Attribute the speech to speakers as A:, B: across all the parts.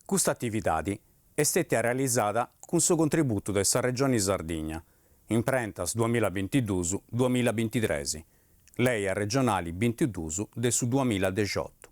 A: Custa atividadi est stètia realizada cun su contributu de sa Regioni Sardigna, Imprentas duamillabintiduus duamillabintitres, Lei arregionali bintiduus de su duamilladexiotu.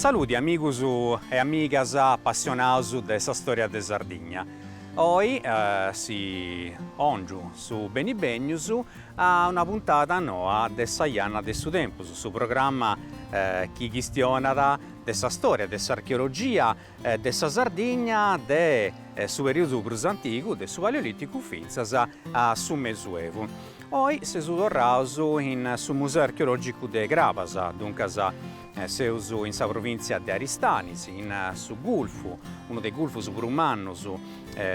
A: Saludi amigus e amigas apassionaus de sa storia de Sardigna. Oi si 'ongiu su benibènnius a una puntada noa de sa Janna de su Tempus, su programma chi chistionat de sa storia, de s'archeologia de sa Sardigna de su periodu prus antigu, de su Paleoliticu fintzas a su Mesuevu. Oi seus torraus in su Museu Archeologicu de Crabas, duncas Seus in sa provìntzia de Aristanis, in su gulfu, unu de is gulfus prus mannus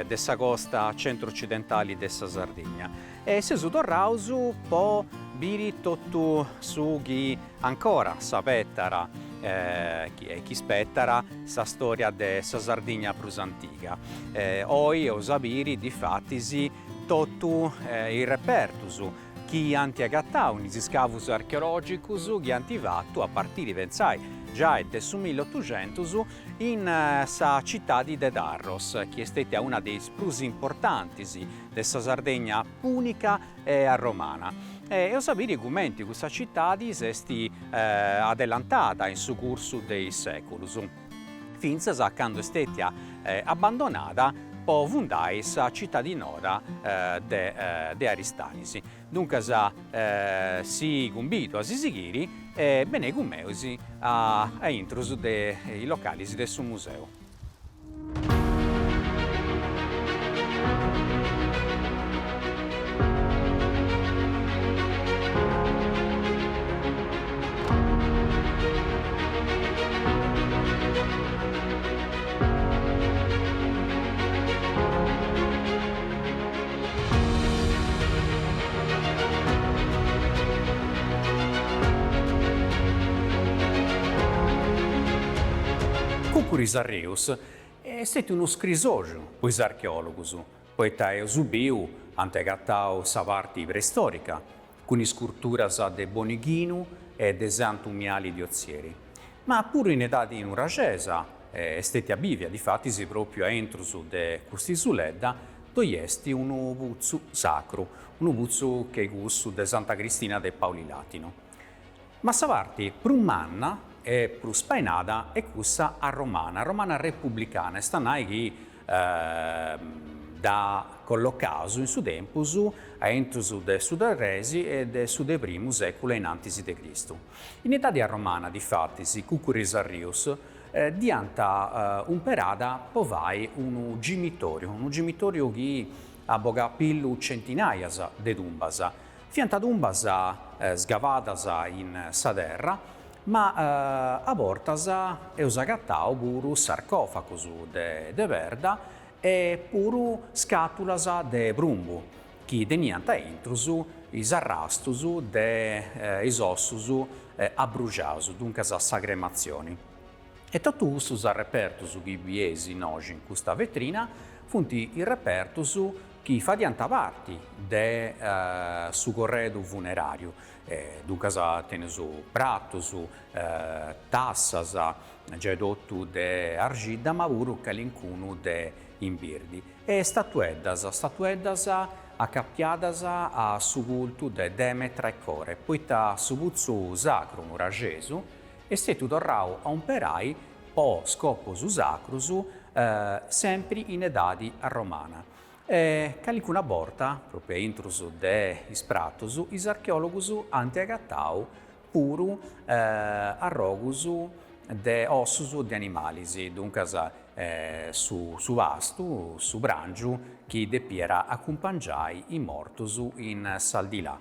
A: de sa costa centru-ocidentali de sa Sardigna. E seus torraus po biri totu su chi ancora s'abetat e chi spetat sa storia de sa Sardigna prus antiga. Oi eus a biri difatis totu is repertus chi ant agatau in is iscavus archeològicus chi ant fatu a partiri, pentzai, giai de su milliotuxentus in sa citadi de Tharros, chi est stètia una de is prus importantis de sa Sardegna pùnica e arromana. E eus a biri cumenti custa citadi s'est adelantada in su cursu de is sèculus. fintzas a candu est stètia abbandonada po fundai sa citadi noa de Aristanis. Duncas si cumbidu a si sighiri e benei cun meus a intrus de is localis de su museu. Cuccuru is Arrius est stetiu unu scrisoxu po is archeologus, poita eus biu ant agatau sa parti preistorica, cun is curturas de Bonighinu e de Santu Miali di Ozieri. Ma puru in edadi nuraxesa est stètia bìvia, difatis pròpiu a intrus de cust'isuledda ddoi est unu putzu sacru, unu putzu che cussu de Santa Cristina de Paulilatino. Ma sa parti prus manna e prus spainada est cussa arromana, arromana repubblicana, est a nai chi dda collocaus in su tempus a intrus de su de tres e de su de primu sèculu in antis de Cristu. In edadi arromana, difatis, Cuccuru is Arrius dd'iant umperada po fai unu gimitoriu, unu gimitoriu chi at bogau a pillu centinaias de tumbas. Fiant tumbas sgavadas in sa terra. Ma a bortas eus agatau puru sarcòfagos de perda e puru scàtulas de prumbu chi teniant aintrus is arrastus de is ossus abruxaus, duncas sa crematzioni. E totu custus arrepertus chi bieis innoxi in custa vetrina funt is repertus chi fadiant parti de su corredu funeràriu, duncas teneus pratus, tassas, giai totu de arxidda ma puru calincunu de imbirdi e statueddas, statueddas acapiadas a su cultu de Demetra e Core, poita su putzu sacru nuraxesu est stetiu torrau a umperai po scopus sacrus sempri in edadi arromana. E calincuna borta, propriu aintrus de is pratus, is archeologus ant agatau puru arrogus de ossus de animalis, duncas su pastu, su pràngiu chi depiat acumpangiai is mortus in s'aldilà.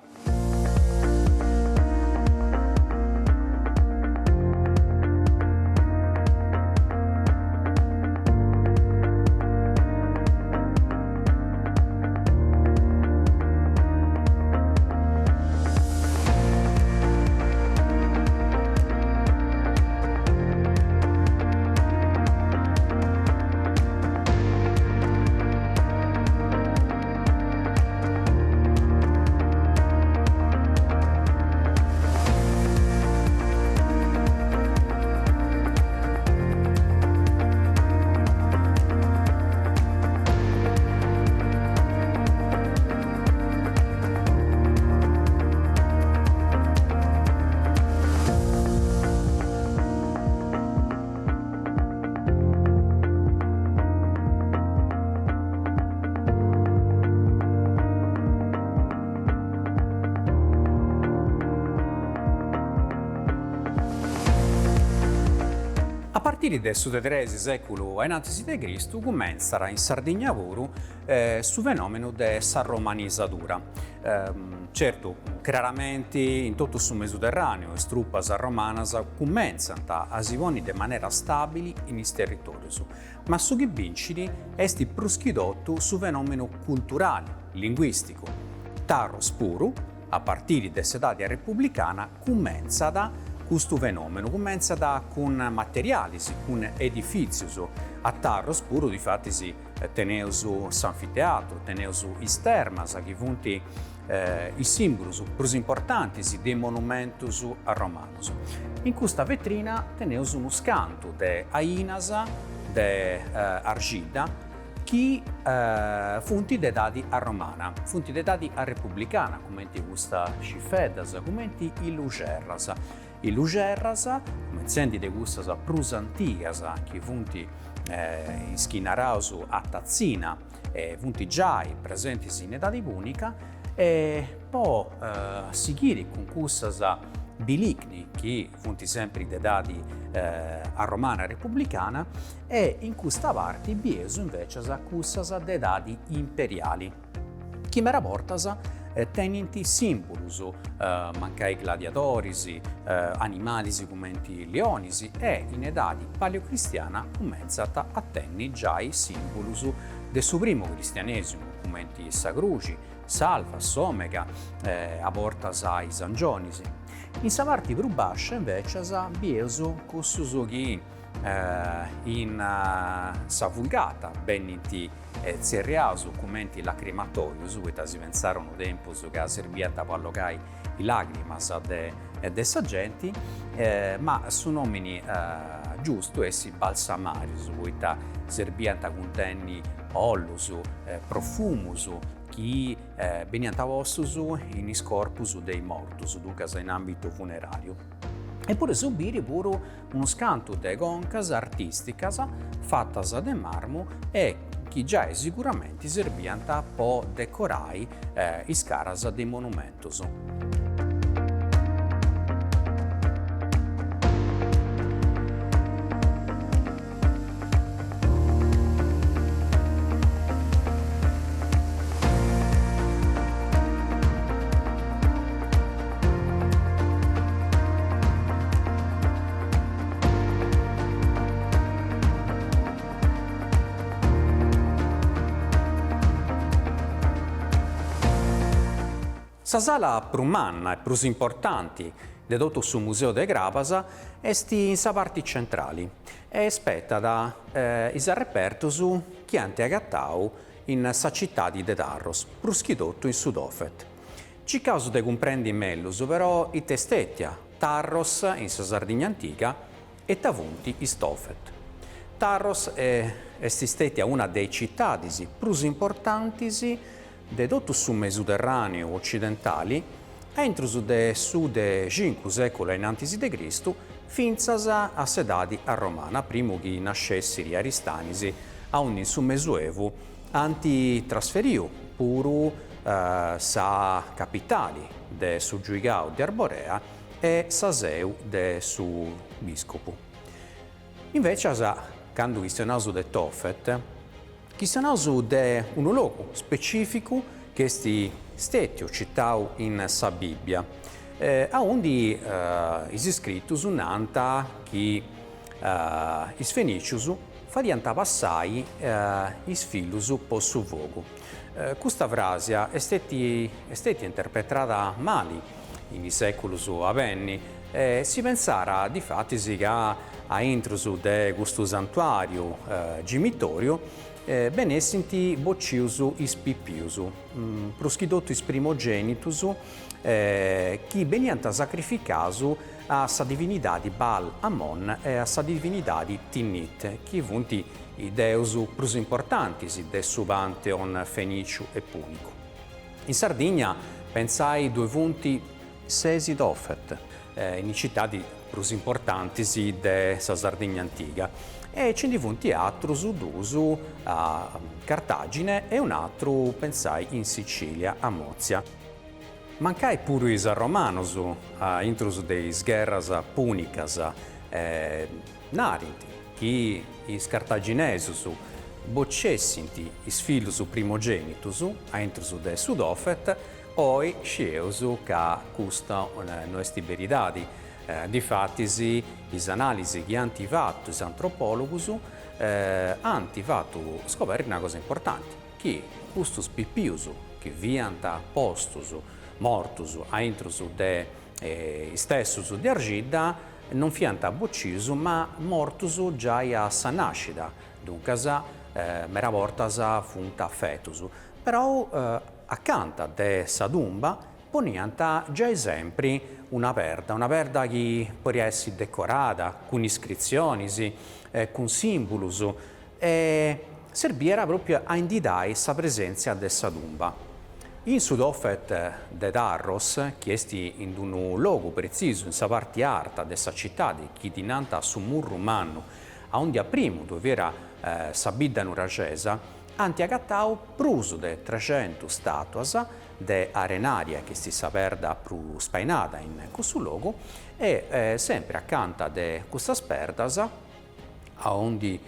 A: A partiri de su de tres sèculu a in antis de Cristu cumentzat in Sardigna puru su fenòmenu de s'arromanisadura. Certu, craramenti in totu su Mesuterràneu is trupas romanas cumentzant a si ponni de manera stàbili in is territòrius, ma su chi bincit est prus chi totu su fenòmenu culturali, linguìsticu. Tharros puru, a partiri de s'edadi arrepubblicana, Cumentzat custu fenòmenu, cumentzat cun materialis, cun edifìtzius. A Tharros puru difatis teneus s'anfiteatru, teneus is termas chi funt is sìmbulus prus importantis de is monumentus arromanus. In custa vetrina teneus unus cantu de ainas de arxidda chi funt de edadi arromana, funt de edadi arrepubblicana, cumenti custas scifeddas, cumenti is luxerras. Is luxerras, cumentzendi de cussas prus antigas, chi funt is chi naraus a tatzina, funt giai presentis in edadi punica, e po sighiri cun cussas bilicni chi funt sempri de edadi arromana repubblicana, e in custa parti bieus invecias cussas de edadi imperiali, chi mera bortas tenint simbulus, mancai gladiadoris, animalis cumenti lionis e in edadi paleocristiana cumentzant a tenni giai simbulus de su primu cristianesimu cumenti sa cruxi, s'alfa, s'omega, a bortas is angionis. In sa parti prus bascia invecias bieus cussus chi In sa Vulgata benint tzerriaus cumenti lacrimatorius, poita si pentzàt unu tempus ca serbiant po allogai is lagrimas de sa genti, ma su nomini giustu est balsamarius, poita serbiant a cuntenni ollus, profumus chi beniant postus in is corpus de is mortus, duncas in ambitu funerariu. E podeus biri puru unus cantu de concas artìsticas fatas de marmu e chi giai siguramenti serbiant po decorai is caras de is monumentus. Sa sala prus manna e prus importanti de totu su Museu de Crabas est in sa parti centrali e spetat is arrepertus chi ant agatau in sa citadi de Tharros, prus chi totu in su Tofet. Circaus de cumprendi mellus però ita est stètia Tharros in sa Sardigna antiga e ita funt is Tofet. Tharros est stètia una de is citadis prus importantis de totu su Mesuterràneu ocidentali a intrus de su de cincu sèculu a in antis de Cristu fintzas a s'edadi arromana, primu chi nascessiri Aristanis, aundi in su Mesuevu ant trasferiu puru sa capitali de su Giuigau de Arborea e sa seu de su biscopu. Invècias, candu chistionaus de Tofet, chistionaus de unu logu specificu chi est stètiu citau in sa Bibbia, aundi is iscritus nant chi is Fenicius fadiant passai is fillus po su fogu. Custa fràsia est stètia interpretada mali in is sèculus a benni e si pensàt difatis ca a intrus de custu santuàriu gimitoriu benessint bocius is pipius, prus chi totu is primogenitus, chi beniant sacrificaus a sa divinidadi Baal Ammon e a sa divinidadi Tinnit, chi funt is deus prus importantis de su pantheon feniciu e punicu. In Sardigna, pentzai, ddoi funt sesi Tofet, in is citadis prus importantis de sa Sardigna antiga, e ci ndi funt atrus duus a Cartagine e un'atru, pentzai, in Sicilia, a Mozia. Mancai puru is arromanus, a intrus de is gherras punicas, narint chi is cartaginesus bocessint is fillus primogenitus a intrus de su Tofet, oi scieus ca custa no est beridadi. Difatis is analisi chi ant fatu is antropologus ant fatu scoberri una cosa importanti, chi custus pipius chi fiant postus mortus a intrus de is tessus de arxidda non fiant bocius ma mortus giai a sa nàscida, duncas mera bortas funt fetus, però acanta de sa tumba poniant giai sempri una perda, una perda chi podiat essi decorada cun iscritzionis, cun simbulus e serbiat pròpriu a inditai sa presèntzia de sa tumba. In su Tofet de Tharros, chi est in unu logu pretzisu in sa parti arta de sa citadi chi ddi nant su Murru Mannu, aundi a primu ddoi fiat sa bidda nuraxesa, ant agatau prus de trexentus stàtuas de arenaria, chi est sa perda prus spainada in cussu logu, e sempri acanta de custas perdas, aundi,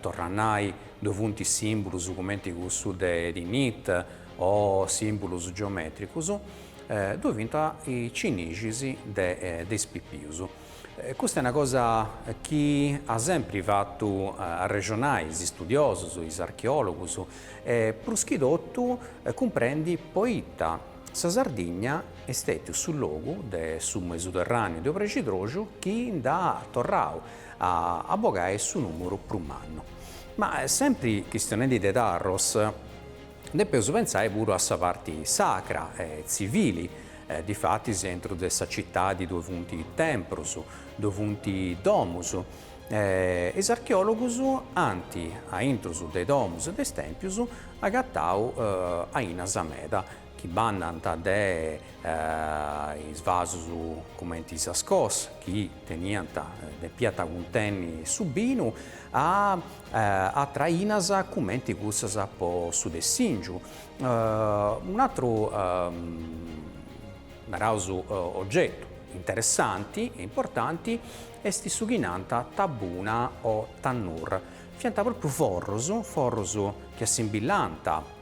A: torru a nai, ddoi funt simbulus cumenti cussu de Tinnit o simbulus geometricus, ddoi funt is cinixis de is pipius. Custa est una cosa chi at sempri fatu arrexonai is istudiosus, is archeologus e prus chi totu cumprendi poita sa Sardigna est stètiu su logu de su Mesuterràneu de Obrexidroxu chi nd'at torrau a bogai su nùmuru prus mannu. Ma sempri chistionendi de Tharros, depeus pentzai puru a sa parti sacra e tzivili, difatis intru de sa citadi ddoi funt temprus, ddoi funt domus, e is archeòlogus ant a intrus de domus e de is tèmpius agatau ainas meda chi bandant de is vasus cumenti is ascos chi teniant depiant cuntenni su binu a atras ainas cumenti cussas po su tessìngiu. Un'atru naraus ogetu interessanti e importanti est su chi nant tabuna o tannur. Fiant propriu forrus, forrus chi assimbillant a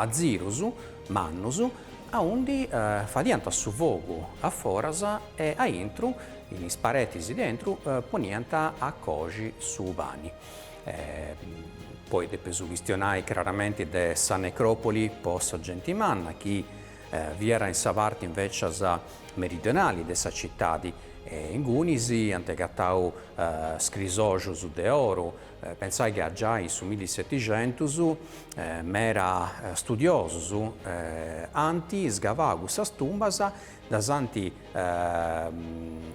A: a zirus mannus aundi fadiant su fogu a foras e a intru, in is paretis de intru, poniant a coxi su pani. Poi depeus chistionai craramenti de sa necropoli po sa genti manna chi. Fiat in sa parti invecias meridionali de sa citadi e ingunis ant agatau scrisoxus de oru, Pentzai ca giai in su millisetixentus mera studiosus ant sgavau cussas tumbas, ddas ant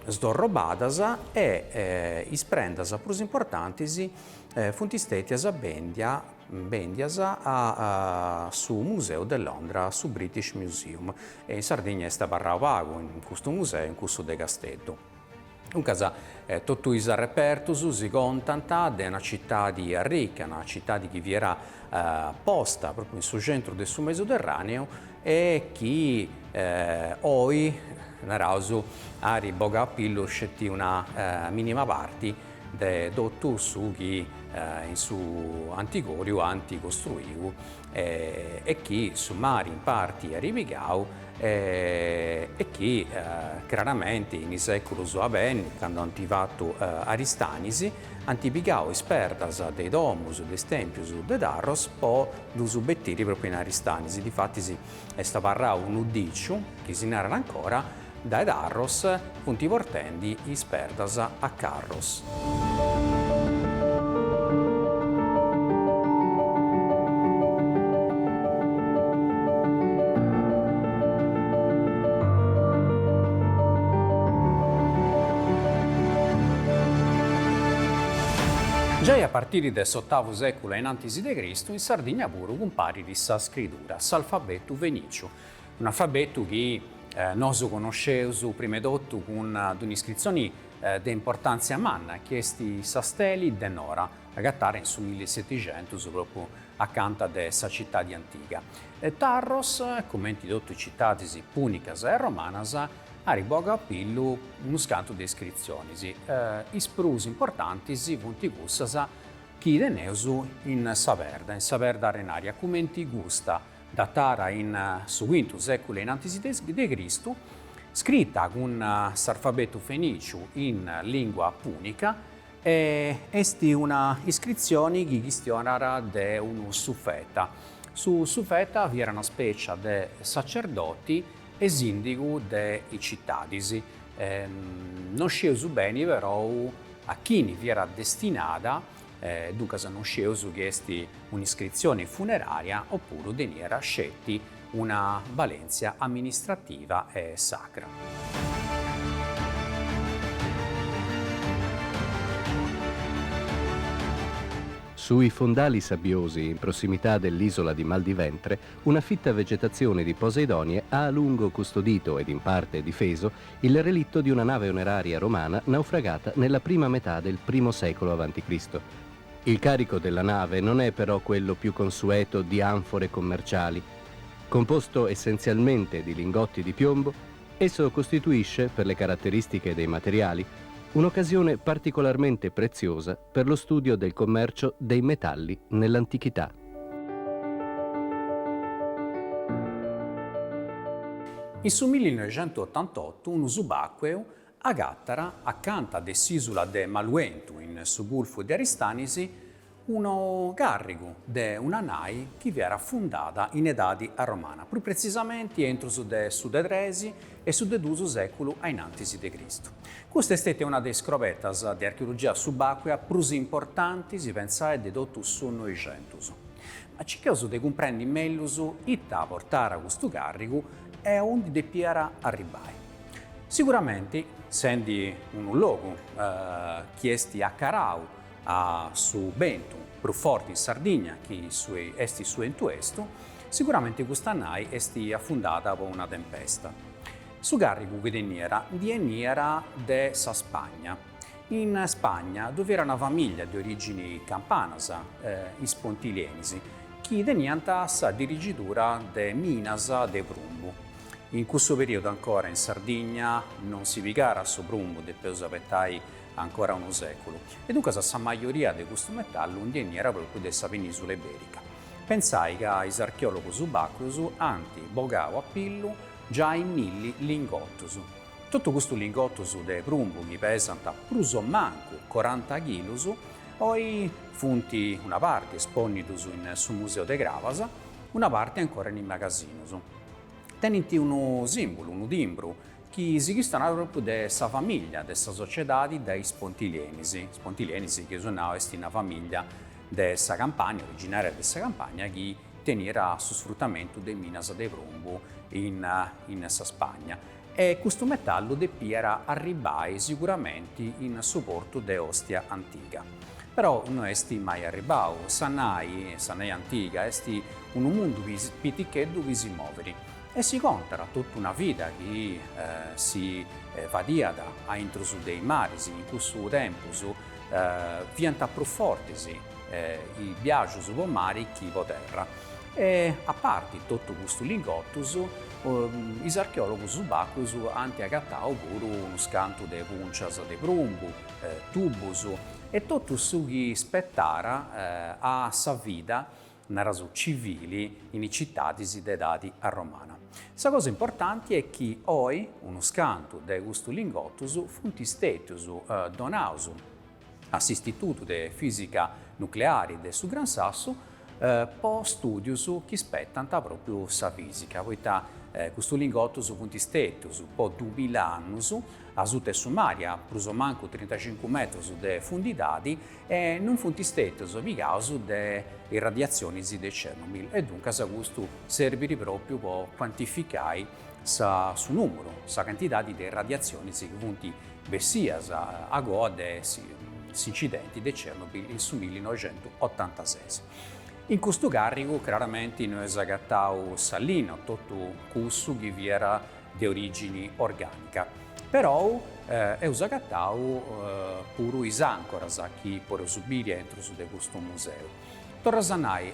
A: sdorrobadas e is prendas prus importantis funt stètias bèndias a su museu de Londra, a su British Museum, e in Sardigna est abarrau pagu in custu museu, in cussu de Casteddu. Duncas, totu is arrepertus si contant de una citadi arrica, una citadi chi fiat posta propriu in su centru de su Mesuterràneu e chi oi, naraus, at bogau a pillu sceti una minima parti de totu su chi in su antigòriu ant costruiu e chi su mari in parti at pigau e chi craramenti in is sèculus a benni, candu ant fatu Aristanis, ant pigau is perdas de is domus, de is tèmpius de Tharros po ddus betiri pròpriu in Aristanis, difatis est abarrau unu dìciu chi si narat ancora, dae Tharros funt portendi is perdas a carros. Giai a partiri de s'otavu sèculu a in antis de Cristu in Sardigna puru cumparit sa scridura, s'alfabetu fenìciu, Un'alfabetu chi nosu connosceus prima 'e totu cun d'un'iscritzioni de importantzia manna chi est sa Steli de Nora, agatara in su millisetixentus propriu acanta de sa citadi antiga. Tharros, cumenti totu is citadis punicas e romanas, at bogau a pillu unus cantu de iscritzionis, is prus importantis funt cussas chi teneus in sa perda, in sa perda arenaria, cumenti custa datara in su cuintu sèculu in antis de Cristu, scrita cun s'arfabetu fenìciu in lìngua pùnica, e est una iscritzioni chi chistionat de unu sufeta. Su sufeta fiat una spècia de sacerdoti e sìndigu de is citadis. Non scieus beni perou a chini fiat destinada Duncas non scieus chi est un'iscritzioni funeraria opuru teniat sceti una valèntzia amministrativa e sacra.
B: Sui fondali sabbiosi in prossimità dell'isola di Maldiventre, una fitta vegetazione di poseidonie ha a lungo custodito ed in parte difeso il relitto di una nave oneraria romana naufragata nella prima metà del I secolo a.C. Il carico della nave non è però quello più consueto di anfore commerciali. Composto essenzialmente di lingotti di piombo, esso costituisce, per le caratteristiche dei materiali, un'occasione particolarmente preziosa per lo studio del commercio dei metalli nell'antichità.
A: In su millinoixentuotantotu unu subàcueu agatara acanta de s'ìsula de Maluentu, in su Gulfu de Aristanis, unu càrrigu de una nai chi fiat afundada in edadi arromana, prus pretzisamenti intrus de su de tres e su de duus sèculu a in antis de Cristu. Custa est stètia una de is scrobetas de archeologia subàcuea prus importantis, pentzai, de totu su Noixentus. Ma circheus de cumprendi mellus ita portara custu càrrigu e aundi depiat arribbai. Siguramenti, sendi unu logu chi est acarau a su bentu prus forti in Sardigna, chi est su 'entu estu, siguramenti custa nai est afundada po una tempesta. Su càrrigu chi teniat ndi 'eniat de sa Spagna. In Spagna ddu fiat una famìllia de orìgini campanas, is Pontilienis, chi teniant sa dirigidura de minas de prumbu. In cussu perìodu ancora in Sardigna non si pigàt su prumbu, depeus abetai ancora unu sèculu, e duncas sa majoria de custu metallu ndi 'eniat pròpriu de sa penìsula ibèrica. Pentzai ca is archeòlogus subàcueus ant bogau a pillu giai milli lingotus. Totu custus lingotus de prumbu chi pesant prus o mancu coranta chilus, oi funt una parti espònnidus in su Museu de Crabas, una parti ancora in is magasinus. Tenint unu sìmbulu, unu timbru, chi si chistionat pròpriu de sa famìllia, de sa sociedadi de is Pontilienis. Is Pontilienis, chi eus nau, est una famìllia de sa Campània, originària de sa Campània, chi teniat su sfrutamentu de minas de prumbu in in sa Spagna. E custu metallu depiat arribbai siguramenti in su portu de Ostia Antiga. Però no est mai arribbau. Sa nai, sa nai antiga, est unu mundu piticheddu chi si movit e si contat totu una vida chi si fadiat a intrus de is maris, in cussu tempus fiant prus fortis is biaxus po mari chi po terra. E a parti totu custus lingotus, is archeòlogus subàcueus ant agatau puru unus cantu de pùncias de prumbu, tubus e totu su chi spettara a sa vida, naraus, civili in is citadis de edadi arromana. Sa cosa importanti est chi oi unus cantu de custus lingotus funt stètius donaus a s'Istitutu de Fìsica Nucleari de su Gran Sasso po stùdius chi spetant pròpriu sa fìsica, poita custus lingotus funt stètius po dumilla annus asuta 'e su mari a prus o mancu trintacincu metrus de fundidadi e non funt stètius pigaus de is radiatzionis de Chernobyl e duncas custu serbit pròpriu po cuantificai sa su nùmuru, sa cantidadi de radiatzionis chi funt bessias agoa de s'incidenti de Chernobyl in su millinoixentuotantases. In custu càrrigu craramenti no eus agatau sa linna o totu cussu chi fiat de orìgini orgànica, perou eus agatau puru is àncoras chi podeus biri aintrus de custu museu. Torraus a nai,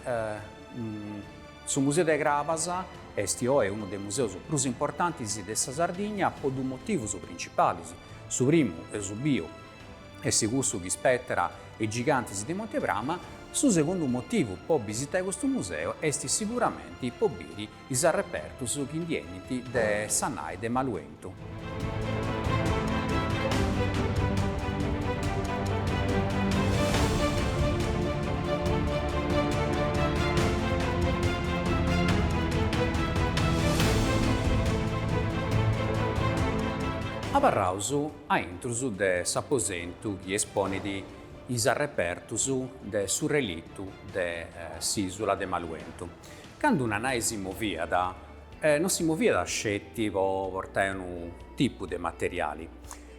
A: Su Museu de Crabas est oe unu de is museus prus importantis de sa Sardigna po dus motivus principalis, su primu, eus biu, est cussu chi spetat is gigantis de Monte Prama, su segundu motivu po bisitai custu museu est siguramenti po biri is arrepertus chi ndi 'enint de sa nai de Maluentu. Abarraus a intrus de s'aposentu chi esponit is arrepertus de su relitu de s'ìsula de Maluentu. Candu una nai si moviat, non si moviat sceti po portai unu tipu de materiali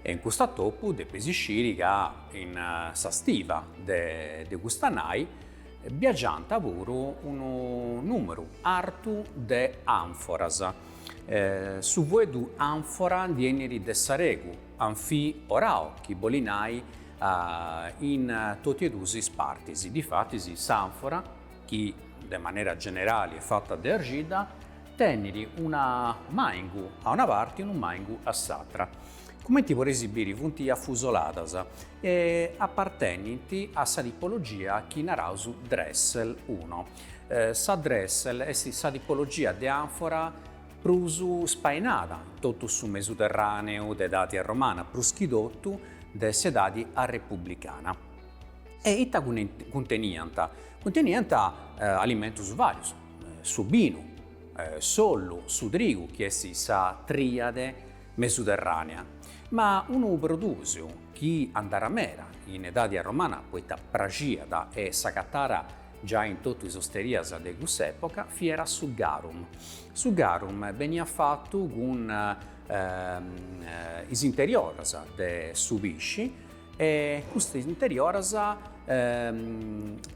A: e in custu atopu depeis sciri ca in sa stiva de de custa nai biagiànt puru unu numeru artu de ànforas. Su fueddu ànfora ndi 'enit de s'aregu anfi orao chi bolit nai in totu e duas is partis, difatis s'ànfora chi de manera generali est fata de arxidda, tenit una maingu a una parti e unu maingu a s'atra. Cumenti podeis biri funt afusoladas e apartenint a sa tipologia chi naraus Dressel uno. Sa Dressel est sa tipologia de ànfora prus spainada in totu su Mesuterràneu de edadi arromana, prus chi totu de s'edadi arrepubblicana. E ita cunteniant? Cunteniant alimentus varius, su binu, s'ollu, su trigu, chi est sa triade mesuterranea. Ma unu prodùsiu chi andara meda in edadi arromana, poita praxiat e s'agatara giai in totu is osterias de cuss'epoca, fiat su garum. Su garum beniat fatu cun is interioras de su pisci, E custas interioras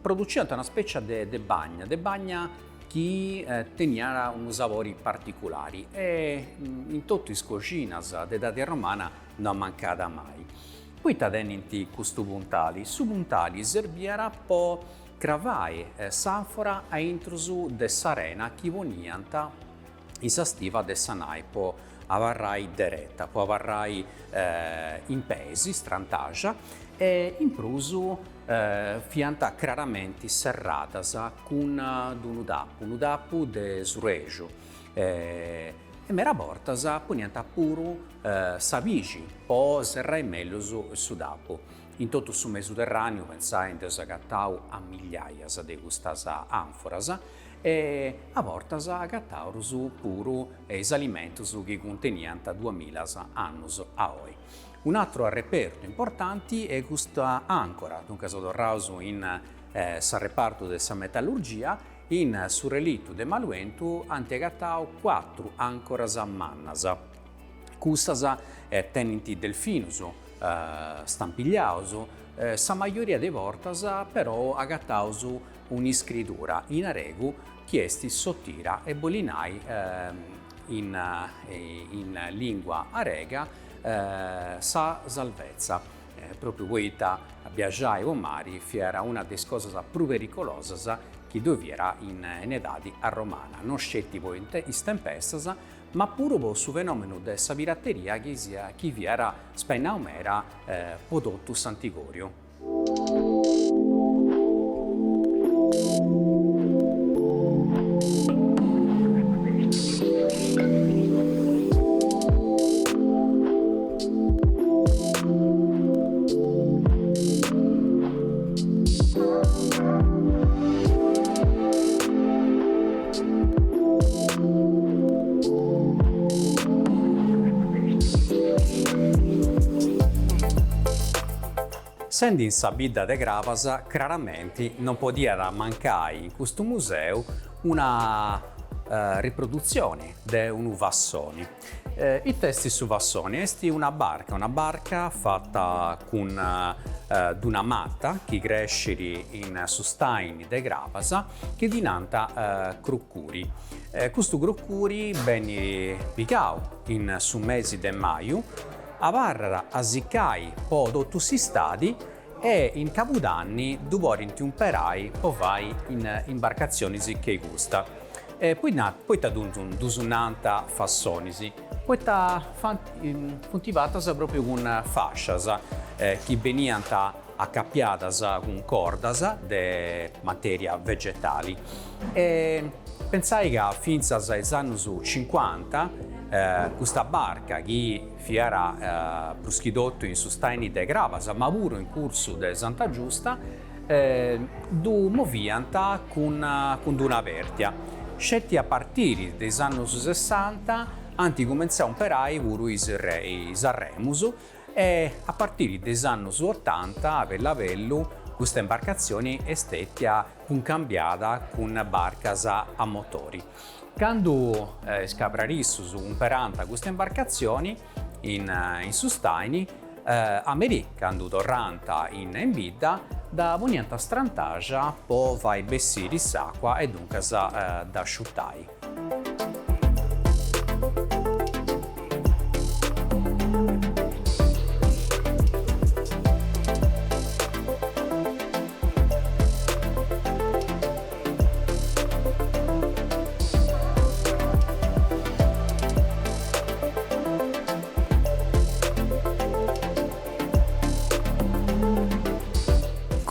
A: produciant una spècia de de bagna, de bagna chi teniat unu sabori particulari e in totu is coxinas de edadi romana no ammancàt mai. Poita tenint custu puntali? Su puntali serbiat po cravai s'ànfora a intrus de s'arena chi poniant in sa stiva de sa nai po abarrai dereta, po abarrai in peis, strantaxa, e in prus fiant craramenti serradas cun d'unu tapu, unu tapu de surexu, e meda bortas poniant puru sa pixi po serrai mellus su tapu. In totu su Mesuterràneu, pentzai, nd'eus agatau a migliaias de custas ànforas. E a bortas agataus puru is alimentus chi cunteniant duamilla annus a oi. Un'atru arrepertu importanti est custa àncora, duncas torraus in s'arrepartu de sa metallurgia, in su relitu de Malu 'Entu ant agatau cuatru àncoras mannas. Custas tenint delfinus stampigliaus, sa majoria de bortas però agataus un'iscridura in aregu chi est Sotira e bolit nai in in lingua arega sa salvezza, propriu poita a biaxai po mari fiat una de is cosas prus pericolosas chi ddoi fiat in edadi arromana, non sceti po is tempestas ma puru po su fenomenu de sa pirateria chi chi fiat spainau meda po totu s'antigoriu. Sendi in sa bidda de Crabas, craramenti non podiat mancai in custu museu una riprodutzioni de unu fassoni. Ite est su fassoni? Est una barca, una barca fata cun d'una mata chi crescit in su stàini de Crabas chi ddi nant crucuri. Custu crucuri benit pigau in su mesi de maju, abarrat a sicai po totu s'istadi e in cabudanni ddu podint umperai po fai imbarcatzionis che custa. E poita ddus nant fassonis? Poita funt fatas propriu cun fascias chi beniant acapiadas cun cordas de materia vegetali. E pentzai ca fintzas a is annus cincuanta custa barca chi fiat prus chi totu in su stàini de Crabas, ma puru in cussu de Santa Giusta, ddu moviant cun cun d'una pèrtia. Sceti a partiri de is annus sessanta ant cumentzau a umperai puru is is arremus e a partiri de is annus otanta a bellu a bellu custa imbarcatzioni est stètia cuncambiada cun barcas a motori. Candu is cabrarissus umperànt custa imbarcatzioni in in su stàini, a merì, candu torrànt in bidda, dda poniant a strantaxa po fai bessiri s'àcua e duncas dd'asciutai.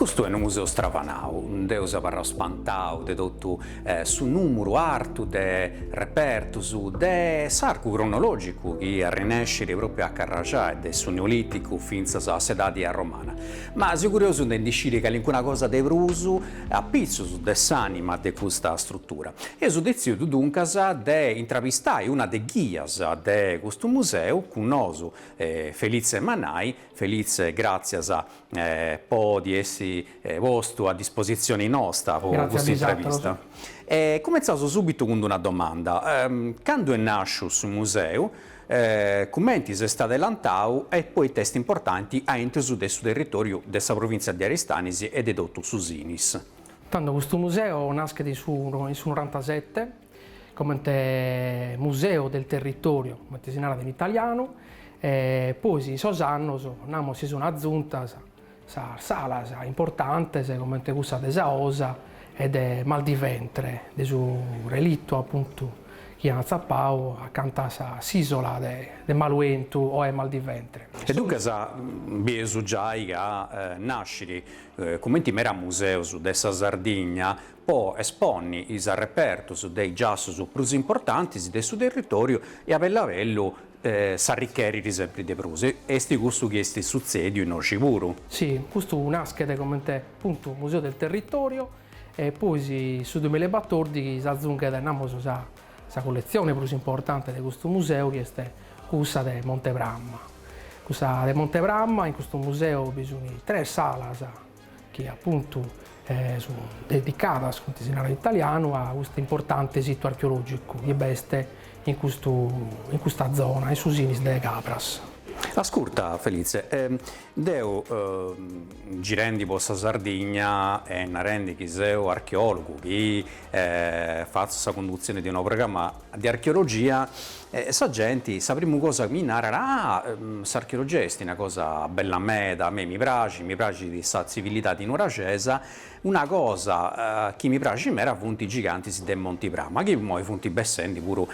A: Custu est unu museu stravanau, deu seu abarrau spantau de totu su numuru artu de repertus de s'arcu cronologicu chi arrennescit propriu a carraxai de su neoliticu fintzas a s'edadi arromana. Ma seu curiosu de ndi sciri calincuna cosa de prus a pitzus de s'anima de custa strutura. Eus detzidiu duncas de intravistai una de ghias de custu museu, cun nosu Felitze Manai. Felitze gràtzias po ti essi postu a dispositzioni nosta po custa intravista. E cumentzaus subitu cun d'una domanda, candu est nàsciu su museu, cumenti s'est adelantau e poita est importanti aintru de su territoriu de sa provìntzia de Aristanis e de totu su Sinis?
C: Tando custu museu naschet in su in su norantasette comente museo del territorio, comente si narat in italianu, e poi in sos annos, namos, si sun azuntas sas salas importantes comente cussa de sa Osa e de Maldiventre, de su relittu apuntu chi an atzapau acanta a s'isola de Malu 'Entu oe Maldiventre.
A: E duncas bieus giai ca nascit, cumenti meda museus de sa Sardigna, po esponni is arrepertus de is giassus prus importantis de su territoriu e a bellu a bellu s'arricherit sempri de prus, est cussu chi est sutzediu innoxi puru.
C: Si, custu naschet comente, apuntu, Museo del Territorio. E poi su duamilla e batòrdighi s'azunghet, namus, sa sa colletzione prus importante de custu museu chi est cussa de Monte Prama. Cussa de Monte Prama, in custu museu bi sunt tres salas chi apuntu sunt dedicadas, comente si narat in italianu, a custu importante situ archeològicu chi b'est in custu in custa zona, in su Sinis de Cabras.
A: Ascurta Felitze, Deu girendi po sa Sardigna e narendi chi seu archeòlogu, chi fatzu sa condutzioni de unu programma de archeologia, sa genti sa primu cosa chi mi narat, ah s'archeologia est una cosa bella meda, a mei mi praxit, mi praxit sa tzivilidadi nuraxesa, Una cosa chi mi praxit meda funt is gigantis de Monti Prama, chi immoi funt bessendi puru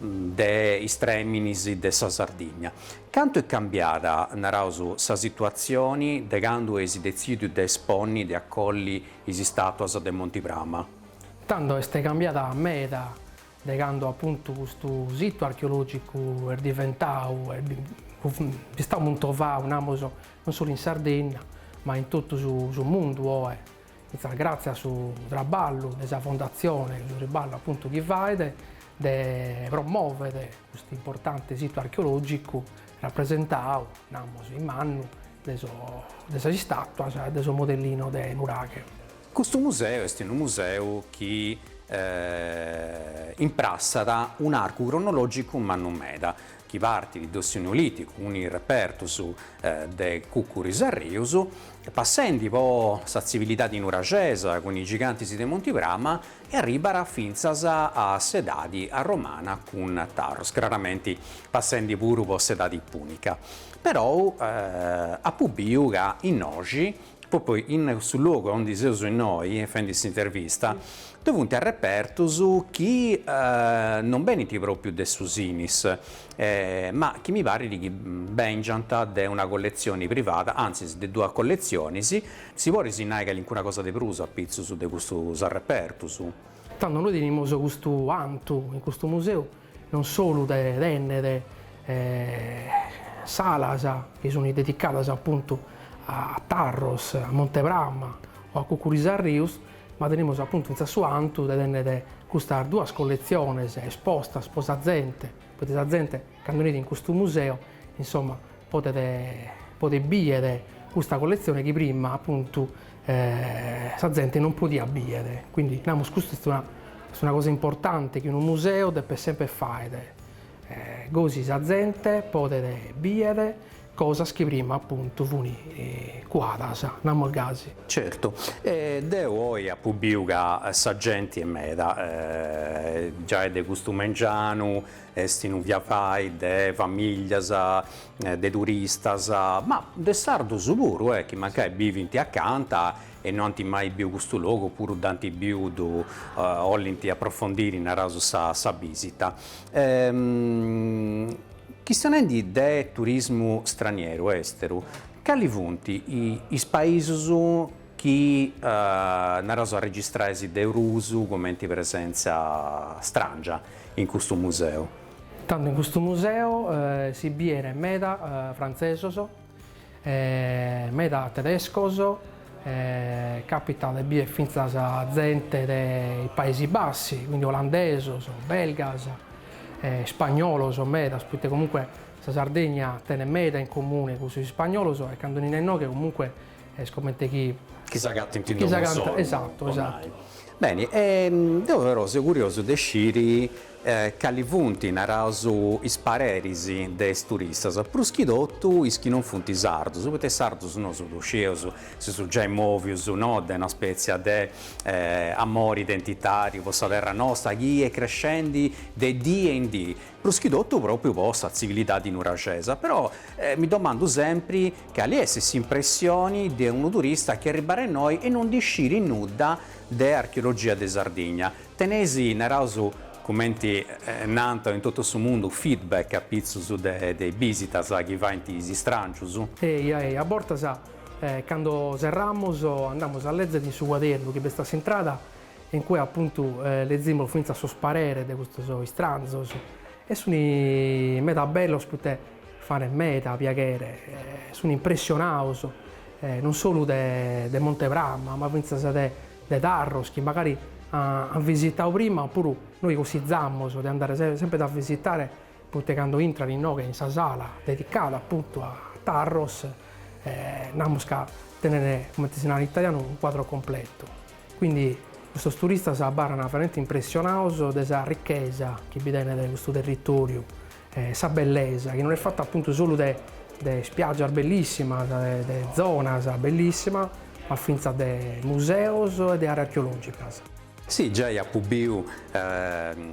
A: de is trèminis de sa Sardigna. Cantu est cambiada, naraus, sa situatzioni de candu eis detzidiu de esponni, de acolli is istàtuas de Monti Prama?
C: Tando est cambiada meda de cando apuntu custu situ archeològicu est diventau, est bistau muntovau, namus, non solu in Sardegna, ma in totu su mundu oe, fintzas gràtzias a su traballu de sa Fondatzione, su triballu apuntu chi faet de promovet custu importante situ archeològicu rapresentau, namus, in mannu de de sas istàtuas e de sos modellinos de nuraghe.
A: Custu museu est unu museu chi imprassat un'arcu cronològicu mannu meda, chi partit de su Neolìticu cun is repertus de Cuccuru Is Arrius, passendi po sa tzivilidadi nuraxesa cun is gigantis de Monti Prama e arribat fintzas a s'edadi arromana cun Tharros, craramenti passendi puru po s'edadi pùnica. Perou apu biu ca innoxi Pròpriu in su logu aundi seus innoi, fendi s'intervista, ddoi funt arrepertus chi non benint pròpriu de su Sinis, ma chi mi parit chi bengiant de una colletzioni privada, antzis de duas colletzionis. Si podis nai calincuna cosa de prus a pitzus de custus arrepertus?
C: Tando nois tenimus custu 'antu in custu museu non solu de tènnere salas chi sunt dedicadas apuntu a Tharros, a Monte Prama o a Cuccuru Is Arrius, ma tenimus apuntu fintzas su 'antu de tènnere custas duas colletziones espostas po sa zente, poita sa zente cando 'enit in custu museu, insomma, podet podet bìere custa colletzione chi prima apuntu sa zente non podiat bìere, quindi namus custu est una est una cosa importante chi unu museu depet semper fàere, gosi sa zente podet bìere cosas chi prima apuntu funi cuadas, namus gasi.
A: Certu, e deu oi apu biu ca sa genti est meda, giai de custu mengianu Est unu via vai de familias, de turistas, ma de sardus puru, chi mancai bivint acanta e no ant mai biu custu logu, opuru dd'ant biu ddu 'olint aprofondiri, naraus, sa sa bisita. Chistionendi de turismu stranieru, esteru, cali funt is paisus chi naraus arregistrais de prus cumenti presèntzia stràngia in custu museu.
C: Tando in custu museu si bien meda frantzesos, meda tedescos, capitat de bier fintzas zente de i Paesi Bassi, quindi olandesos, belgas, ispagnolos medas, poite comunque sa Sardegna tenet meda in comune cun sos ispagnolos e cando 'enin a inoghe comunque Est comente chi.
A: Chi s'agatint in domu insoru.
C: Esatto, esatto.
A: Beni, e deu però seu curiosu de sciri cali funt, naraus, is pareris de is turistas, prus chi totu is chi non funt sardus, poita is sardus nosu ddu scieus, si seus giai movius, no, de una spètzia de amori identitàriu po sa terra nosta chi est crescendi de dì in dì, prus chi totu pròpriu po sa tzivilidadi nuraxesa, però mi domandu sempri cali est s'impressioni de unu turista chi arribat innoi e non ndi sciri nudda de archeologia de Sardigna. Teneis, naraus, cumenti nant in totu su mundu, feedback apitzus de is bisitas chi faint is istràngius?
C: Eja, eja, a bortas cando serramus andamus a lèzere in su cuadernu chi b'est a s'intrada in cue apuntu lezimus fintzas sos pareres de custos istranzos e sun meda bellos poite faghen meda piaghere, sun impressionados non solu de Monte Prama ma fintzas de. de Tharros chi magari an visitadu prima opuru nois cussizamus de andare sempre a visitare poite cando intran inoghe in sa sala dedicada appuntu a Tharros namus ca tenen, comente si narat in italianu, un quadro completo. Quindi custos turistas abarran veramente impressionados de sa ricchesa chi bi tenet custu territoriu, sa bellesa chi non est fata appuntu solu de de spiaggias bellissimas, de zonas bellissimas, ma fintzas de museos e de areas archeologicas.
A: Si, giai apu biu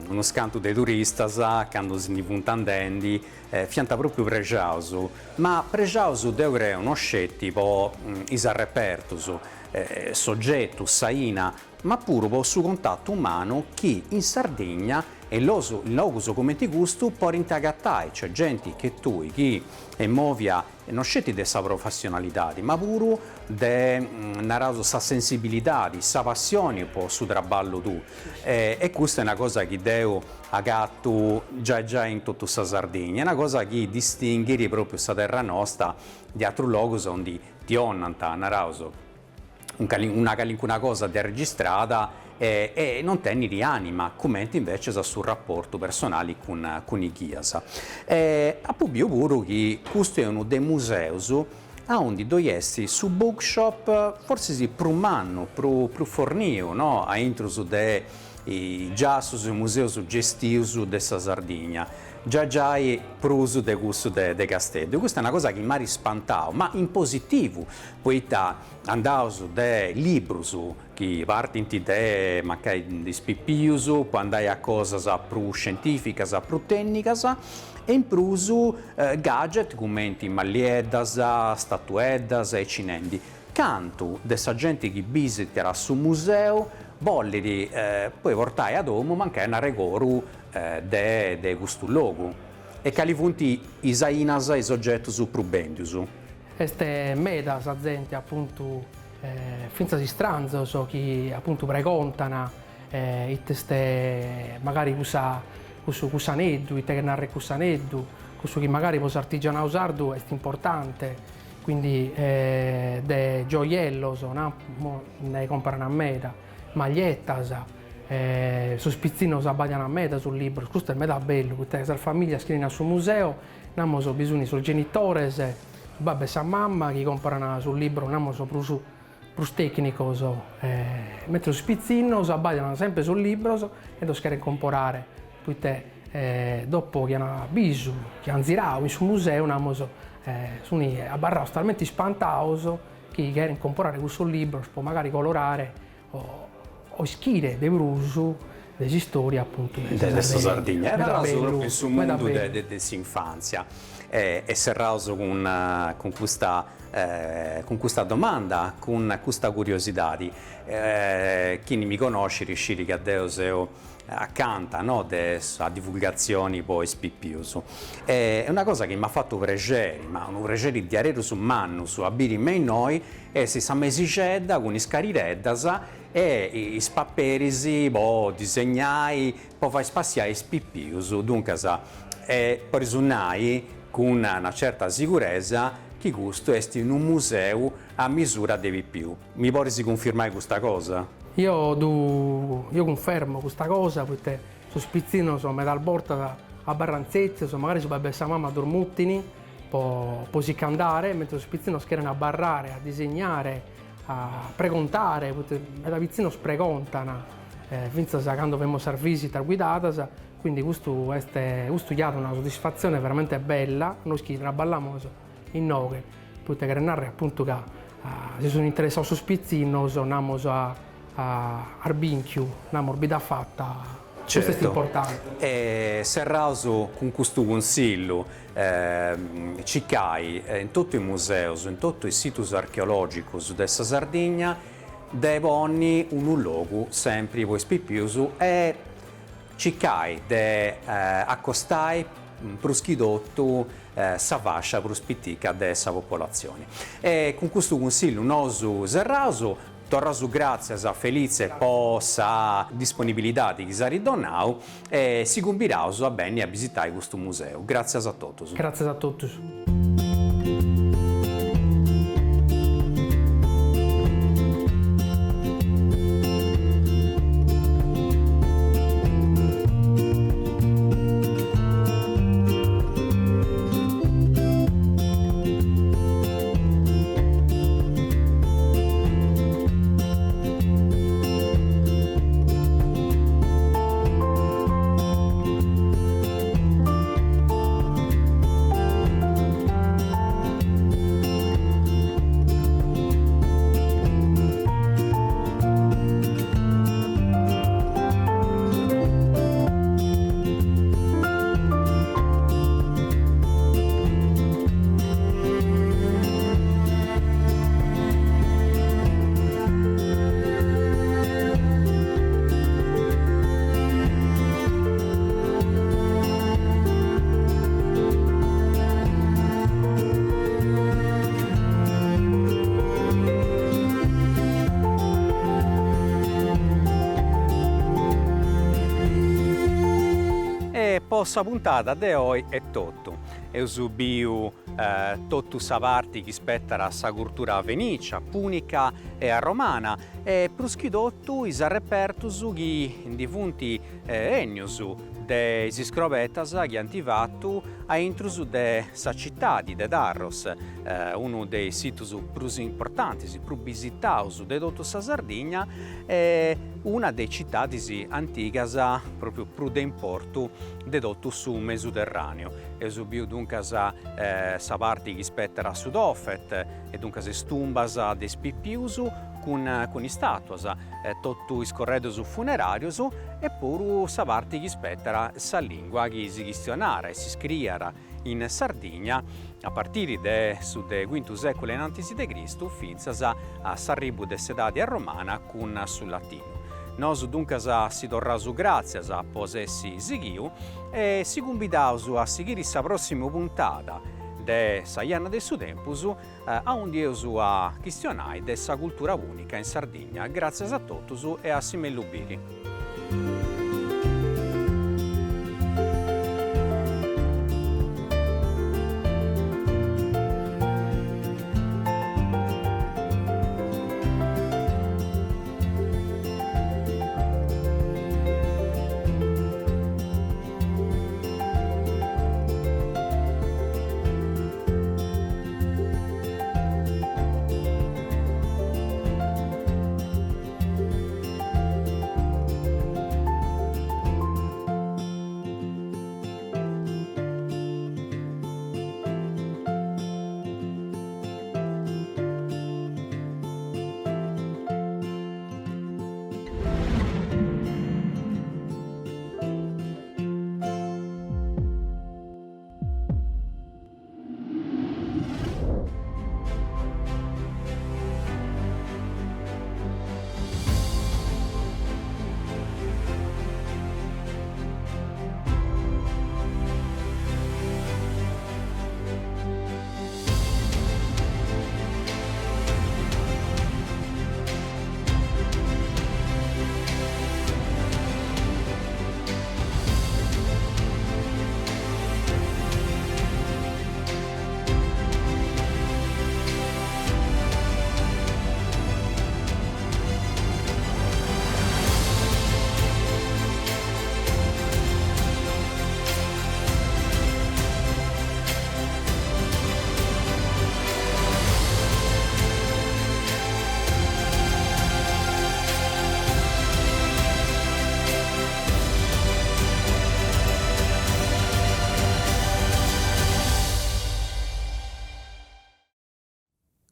A: unus cantu de turistas candu si ndi funt andendi, fiant propriu prexaus, ma prexaus deu creu no sceti po is arrepertus, s'ogetu, s'aina, ma puru po su contatu umanu chi in Sardigna e in logus cumenti custu podint agatai, cioè genti che tui chi est movia no sceti de sa professionalidadi ma puru de, naraus, sa sensibilidadi, sa passioni po su traballu tuu e custa est una cosa chi deu agatu giai giai in totu sa Sardigna, una cosa chi distinghit propriu sa terra nosta de atrus logus aundi ti 'onant, naraus, una calincuna cosa de arregistrada e non tenit anima, cumenti invecias su raportu personali cun cun is ghias. E apu biu puru chi custu est unu de is museus aundi ddoi est su bookshop fortzis prus mannu, prus forniu, no, a intrus de is giassus e museus gestius de sa Sardigna, giai giai prus de cussu de Casteddu. Custa est una cosa chi m'at ispantau, ma in positivu, poita andaus de librus chi partint de mancai de is pipius po andai a cosas prus scientificas, prus tennicas e in prus gadget cumenti mallieddas, statueddas e aici nendi. Cantu de sa genti chi bisitat su museu bollit poi portai a domu mancai un'arregoru de de custu logu e cali funt is ainas e is ogetus prus bendius.
C: Est meda sa zente apuntu fintzas istranzos chi apuntu pregontan ite est magari cussa cussu cuss'aneddu, ite cheret narrer cuss'aneddu, cussu chi magari po s'artigianadu sardu est importante, quindi de gioiellos nde comporan meda, magliettas, sos pitzinnos abbadian meda sos libros, custu est meda bellu poita sas familias chi 'enin a su museo Namos bi sun sos genitores, su babbu e sa mamma chi comporan sos libros namos prus prus tecnicos, mentres sos pitzinnos abbaidan sempre sos libros e ddos cheren comporare, poite dopo chi an bisu, chi an ziradu in su museu namos sun abarrados talmente ispantados chi cheren comporare cussos libros po magari colorare o o ischire de prus de s'istoria appuntu
A: de sa Sardigna. Meda bellu, in su mundu de s'infanzia. E serraus cun cun custa cun custa domanda, cun custa curiosidadi. Chini mi connoscit scit ca deu seu acanta no de sa divulgatzioni po is pipius. E una cosa chi m'at fatu prexeri, ma unu prexeri diaderus mannu a biri me innoi, est sa mesixedda cun is carireddas e is paperis po disegnai, po fai spassiai is pipius, duncas podeus nai cun una certa siguresa chi custu est unu museu a misura de pipiu. Mi podis cunfirmai custa cosa?
C: Io ddu io cunfermo custa cosa poite sos pitzinnos medas bortas abarrant setzios, magari su babbu e sa mama ddos mutin po po si ch'andare, mentres sos pitzinnos cheren abarrare a disegnare, a pregontare, poite meda pitzinnos pregontan fintzas cando femus sas visitas guidadas, quindi custu est custu giat una soddisfatzione veramente bella, nois chi traballamus inoghe, poite cheret narrer apuntu ca si sun interessados sos pitzinnos, namus a as binchiu, namus bida fata, custu est importante.
A: E serraus cun custu cunsillu, circai in totu is museus, in totu is situs archeologicus de sa Sardigna de ponni unu logu sempri po is pipius e circai de acostai prus chi totu sa fascia prus pitica de sa popolatzioni. E cun custu cunsillu nosu serraus, torraus gràtzias a Felitze po sa disponibilidadi chi s'at donau e si cumbiraus a benni a bisitai custu museu. Gràtzias a totus.
C: Gràtzias a totus.
A: Po sa puntada de oi est totu. Eus biu totu sa parti chi spetat sa curtura fenicia, punica e arromana e prus chi totu is arrepertus chi ndi funt 'ennius de is iscrobetas chi ant fatu a intrus de sa citadi de Tharros, unu de is situs prus importantis, prus bisitaus de totu sa Sardigna e una de is citadis antigas propriu prus de importu de totu su Mesuterraneu. Eus biu duncas sa parti chi spetat su Tofet e duncas is tumbas de is pipius cun cun is statuas, totu is corredus funerarius e puru sa parti chi spetat sa lingua chi si chistionat e si scriiat in Sardigna a partiri de su de cuintu seculu in antis de Cristu fintzas a s'arribu de s'edadi arromana cun su latinu. Nosu duncas si torraus gràtzias po s'essi sighiu e si cumbidaus a sighiri sa pròssimu puntada de Sa Janna de su Tempus aundi eus a chistionai de sa cultura pùnica in Sardigna. Gràtzias a totus e a si mellus biri.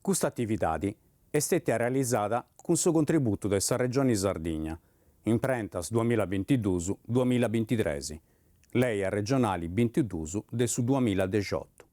A: Custa atividadi est stètia realizada cun su contributu de sa Regioni Sardigna, Imprentas duamillabintiduus duamillabintitres, Lei arregionali bintiduus de su duamilladexiotu.